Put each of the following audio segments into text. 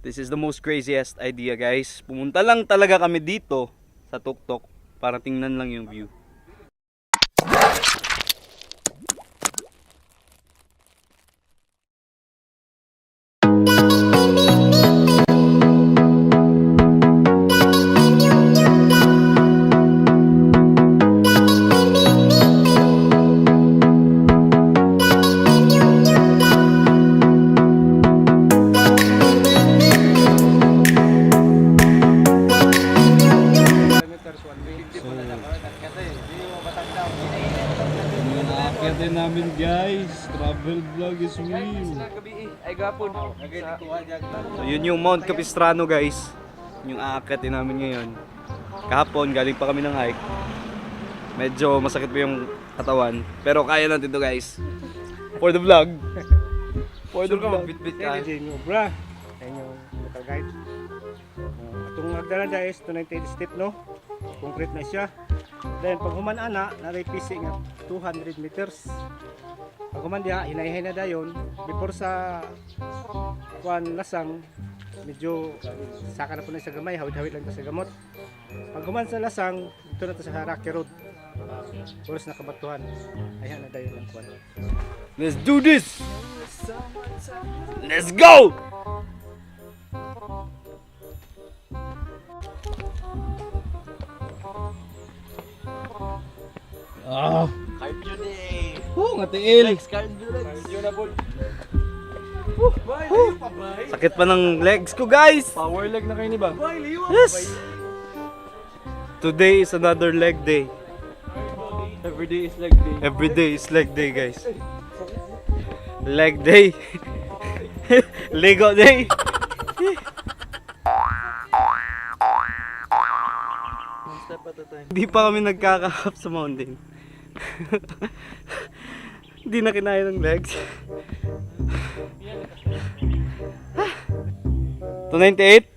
This is the most craziest idea, guys. Pumunta lang talaga kami dito sa Tuktok para tingnan lang yung view. Naakyat din namin, guys. Travel vlog is real. Ay gapon. So yun yung Mount Capistrano, guys. Yung aakyatin namin ngayon. Kahapon galing pa kami ng hike. Medyo masakit pa yung katawan. Pero kaya natin to, guys. For the vlog. For the vlog. Bit-bit ka. Hindi nyo bra. Ayun yung local guide. Atong hagdanan dya is 298 step, no? Concrete na siya. Then pag human ana, naray PC nga 200 meters. Pag human diha, hinayhay na dayon. Before sa kuan lasang, medyo saka na po na sa gamay, hawid-hawid lang ta sa gamot. Pag human sa lasang, dito na ta sa Rocky Road. Oras na kabatuhan. Ayan na dayon ang kuan. Let's do this! Let's go! Ah! Cardio day. Oh, nga tiil. Cardio legs. Cardio na bol. Sakit pa ng legs ko, guys. Power leg na kayo ni ba? Yes. Today is another leg day. Every day is leg day. Every day is leg day, guys. Leg day. Lego day. One step at a time. Hindi pa kami nagkakahap sa mountain. Hindi na kinaya ng legs. 298.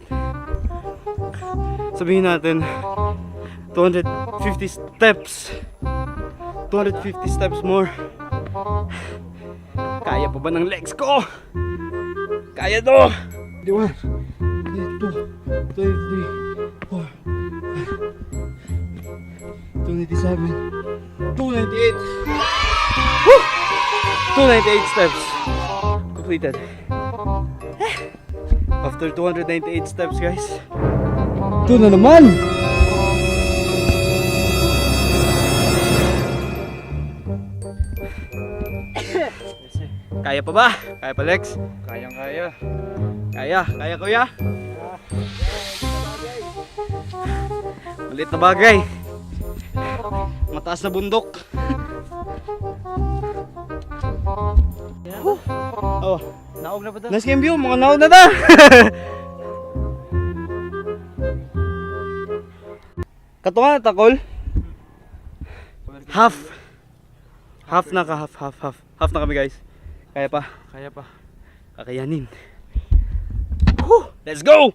Sabihin natin 250 steps. 250 steps more. Kaya pa ba ng legs ko? Kaya to! 21, 22, 23, 4, 297, 298. Woo! 298 steps completed. After 298 steps, guys. Ito na naman! Kaya pa ba? Kaya pa, Lex? Kayang kaya. Kaya, kaya, kuya. Maliit na bagay. Mataas na bundok. Whew. Oh, Naog na ba ta? nice game view, mga naon na ta. Katungan na takol. Half. Half na ka, half, half, half. Half na kami, guys. Kaya pa. Kaya pa. Kakayanin. Whew! Let's go!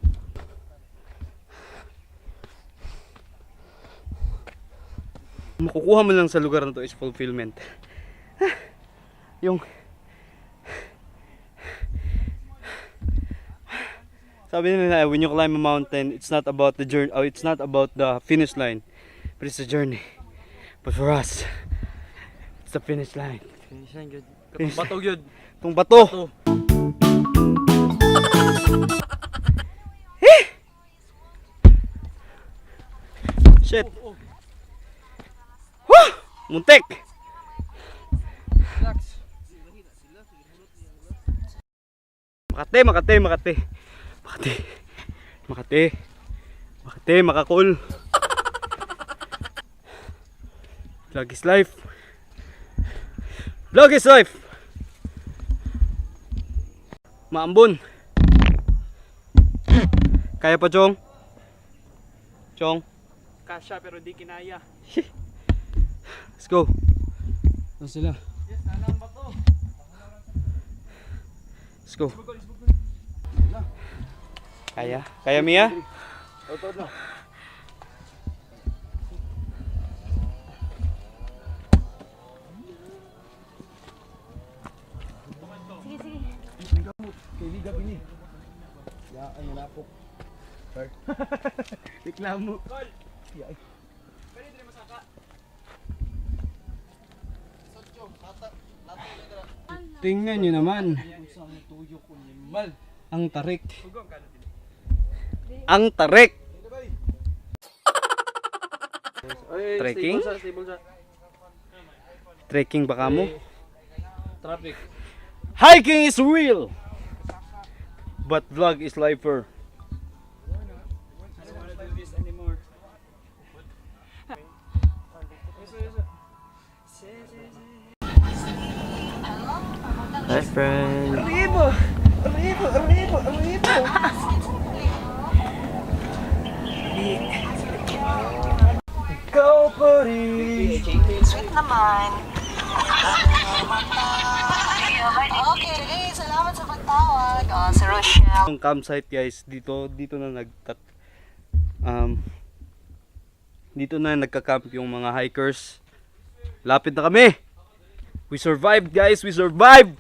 Makukuha mo lang sa lugar na to is fulfillment. Yung sabi nila, when you climb a mountain, it's not about the journey, oh, it's not about the finish line, but it's the journey. But for us, it's the finish line. Finish line gyud. Finish line. Bato gyud. Itong bato. Bato. Shit. Woo! Muntik! Relax. Makate, Makate, Makate. Makate. Makate. Makate, makakul. Vlog is life. Vlog is life. Maambon. Kaya pa, Chong? Chong? Kasya pero di kinaya. Let's go. Ano sila? Yes, nanang bato. Let's go. Kaya? Kaya, Mia? Totoo na. Sige, sige. Ano napok. Reklamo. Tingnan nyo naman. Ang tarik. Ang tarik! Trekking? Stable siya. Trekking baka mo? Traffic. Hiking is real! But vlog is lifer. I don't wanna do this anymore. Hi, friend. Arriba! Arriba! Arriba! Arriba! Ikaw pa rin. Sweet naman. Okay, salamat sa pagtawag. Oh, si Rochelle. Yung campsite, guys, dito dito na dito na nagka-camp yung mga hikers. Lapit na kami. We survived, guys, we survived.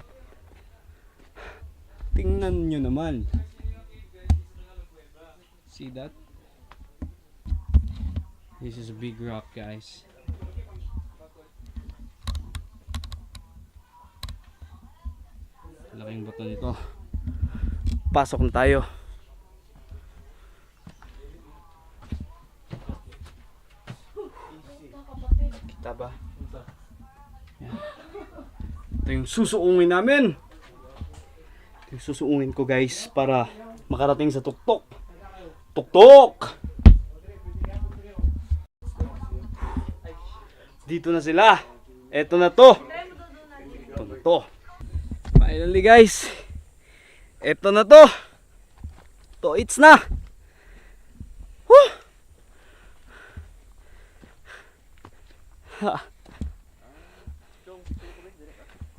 Tingnan nyo naman. See that? This is a big rock, guys. Laking bato nito. Pasok na tayo. Kita ba? Yan. Ito yung susuungin namin. Ito yung susuungin ko, guys, para makarating sa tuktok. Tuktok! Dito na sila. Ito na to. Ito na to. Finally, guys. Ito na to. To it's na. Woo! Ha.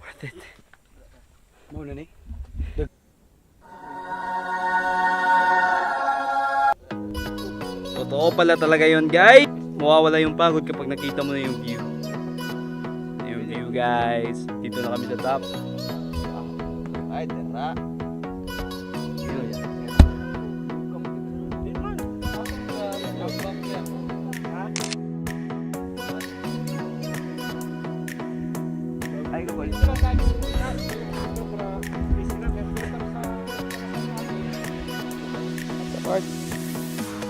Worth it. Mao na ni. Totoo pala talaga yun, guys. Mawawala yung pagod kapag nakita mo na yung view. Yung view, guys. Dito na kami sa top. Ay, tara. Ay, kapal.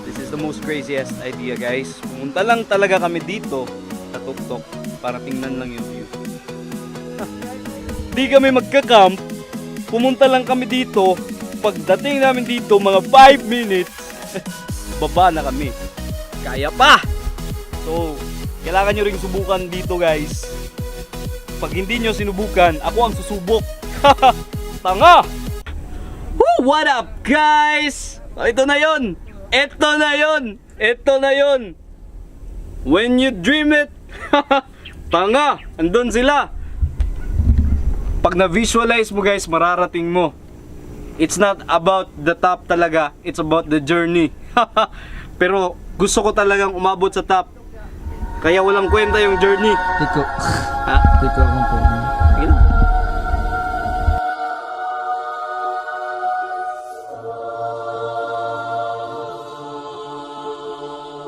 This is the most craziest idea, guys. Pumunta lang talaga kami dito sa Tuktok para tingnan lang yung view. Di kami magka-camp. Pumunta lang kami dito. Pagdating namin dito, mga 5 minutes, baba na kami. Kaya pa! So, kailangan nyo ring subukan dito, guys. Pag hindi nyo sinubukan, ako ang susubok. Tanga! Woo! What up, guys? Oh, ito na yon. Ito na yon. Ito na yon. When you dream it. Tanga, andun sila. Pag na-visualize mo, guys, mararating mo. It's not about the top talaga, it's about the journey. Pero gusto ko talagang umabot sa top. Kaya walang kwenta yung journey. Tiko. Ha? Tiko akong phone. Sige lang.